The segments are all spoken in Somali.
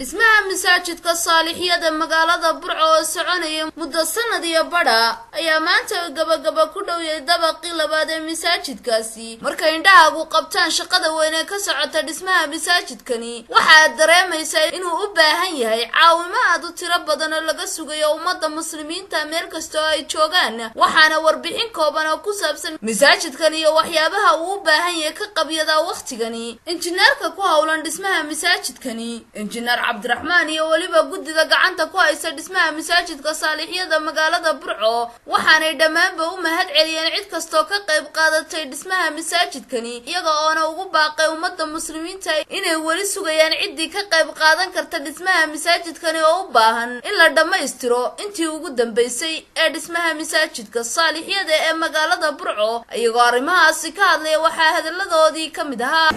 Dhismaha masaajidka Saalixiyada magaalada Burco oo soconaya muddo sanad iyo badha ayaa maanta gabagaba ku dhowyay dabaqii labaad ee masaajidkaasi. Markay indhahaagu qabtaan shaqada weyn ee ka socota dhismaha masaajidkani, waxaad dareemaysaa inuu u baahan yahay caawimo aad u tiro badan oo laga sugayo ummadda muslimiinta meel kasta oo ay joogaan. Waxaana warbixin kooban oo ku saabsan masaajidkan iyo waxyaabaha uu u baahan yahay ka qabyadaa wakhtigani injineerka ku howlan dhismaha masaajidkani, injineer Cabdiraxmaan, iyo weliba guddida gacanta ku haysa dhismaha masaajidka Saalixyada magaalada Burco. Waxaanay dhammaanba u mahad celiyeen cid kastoo ka qayb qaadatay dhismaha masaajidkani, iyaga oona ugu baaqay ummadda muslimiinta inay weli sugayaan ciddii ka qayb qaadan karta dhismaha masaajidkani oo u baahan in la dhammaystiro intii ugu dambaysay ee dhismaha masaajidka Saalixyada ee magaalada Burco. Iyagoo arrimahaasi ka hadlaya waxaa hadalladoodii ka mid ahaa: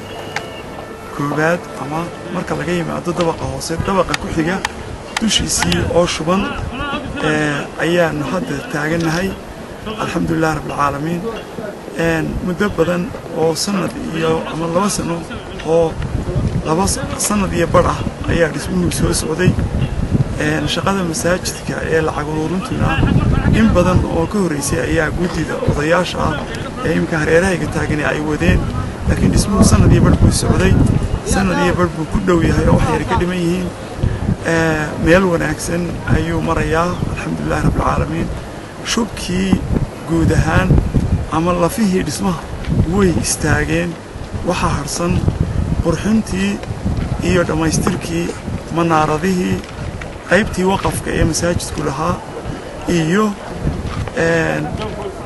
Koowaad, ama marka laga yimaado dabaqa hoose, dabaqa ku xiga dushiisii oo shuban ayaanu hadda taagannahay. Alxamdulilah rabbilcaalamiin. Muddo badan oo sanad iyo ama 2 sano oo 2 sanad iyo badh ah ayaa dhismuhu soo socday. Shaqada masaajidka ee lacag uruurintuna in badan oo ka horreysay ayaa guddida odayaasha ah ee iminka hareerahayga taagani ay wadeen, laakiin dhismuhu sanad iyo badh buu socday, sanad iyo badh buu ku dhow yahay oo wax yar ka dhiman yihiin. Meel wanaagsan ayuu marayaa, alxamdulilahi rabbilcaalamiin. Shubkii guud ahaan ama lafihii dhismaha way istaageen. Waxaa harsan qurxintii iyo dhammaystirkii manaaradihii, qaybtii waqafka ee masaajidku lahaa iyo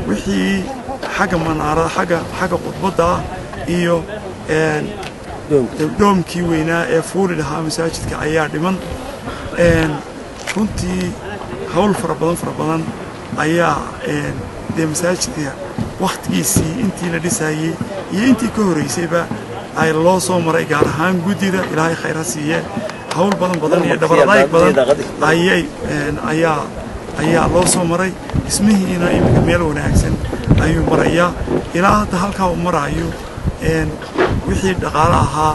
wixii xagga manaarada, xagga khudbadda iyo dhoomkii weynaa ee fuuli lahaa masaajidka ayaa dhiman. Runtii hawl fara badan fara badan ayaa dee masaajidka wakhtigiisii intii la dhisayey iyo intii ka horraysayba ay loo soo maray, gaar ahaan guddida Ilaahay khayr ha siiye. Hawl badan badan iyo dhabaradayg badan ayay ayaa ayaa loo soo maray. Dhismihiina iminka meel wanaagsan ayuu marayaa. Ilaa hadda halkaa uu maraayo, wixii dhaqaale ahaa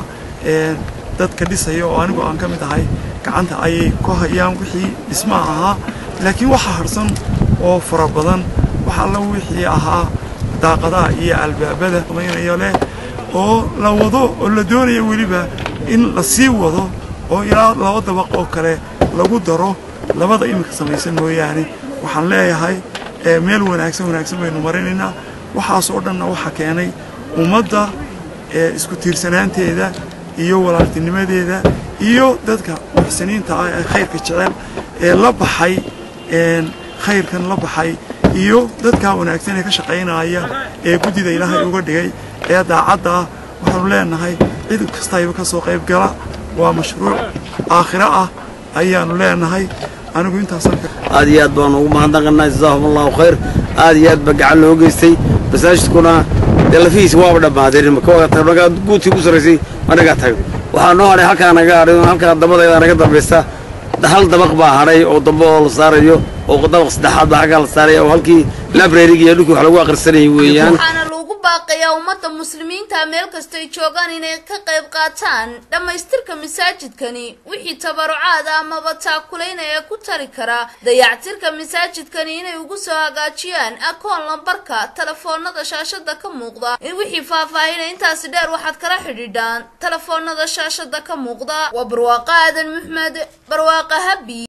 dadka dhisaya oo anigu aan ka mid ahay gacanta ayay ku hayaan wixii dhismaha ahaa, laakiin waxa harsan oo fara badan wax alla wixii ahaa daaqadaha iyo albaabada samaynayo leh oo la wado oo la doonayo weliba in la sii wado oo ilaa 2 dabaq oo kale lagu daro labada iminka samaysan mooyaane. Waxaan leeyahay meel wanaagsan wanaagsan baynu marinaynaa. Waxaas oo dhanna waxaa keenay ummadda isku tiirsanaanteeda iyo walaaltinimadeeda iyo dadka muxsiniinta ah ee khayrka jecel ee la baxay khayrkan la baxay iyo dadkaa wanaagsan ee ka shaqaynaya ee guddida Ilaahay uga dhigay ee daacadda ah. Waxaanu leenahay cid kastayba ka soo qayb gala, waa mashruuc aakhiro ah ayaanu leenahay. Anigu intaasaan Aad iyo aad baanu ugu mahadnaqanaa, jazaahum Allahu khayr. Aad iyo aad ba gacan loo geystay. Masaajidkuna dee lafihiisa waaba dhammaadeen, maka guudkii ku sarraysay anagaa tago. Waxaa noo hadhay halkaa naga hadhay, halkaa dabadayda naga dambaysta hal dabaq baa hadhay oo dambe oo la saarayo, oo dabaq saddexaad baa halkaa la saaraya oo halkii library-ga iyo dhulkii wax lagu akhrisanayay weeyaan. Waxaana loogu baaqayaa ummadda muslimiinta meel kastay joogaan inay ka qayb qaataan dhammaystirka masaajidkani, wixii tabarucaada amaba taakulaynaya ku tari kara dayactirka masaajidkani inay ugu soo hagaajiyaan akoon lambarka telefoonada shaashada ka muuqda. In wixii faahfaahina intaasi dheer waxaad kala xidhiidhaan telefoonada shaashada ka muuqda. Waa Barwaaqo Aadan Maxmed, Barwaaqa Habi.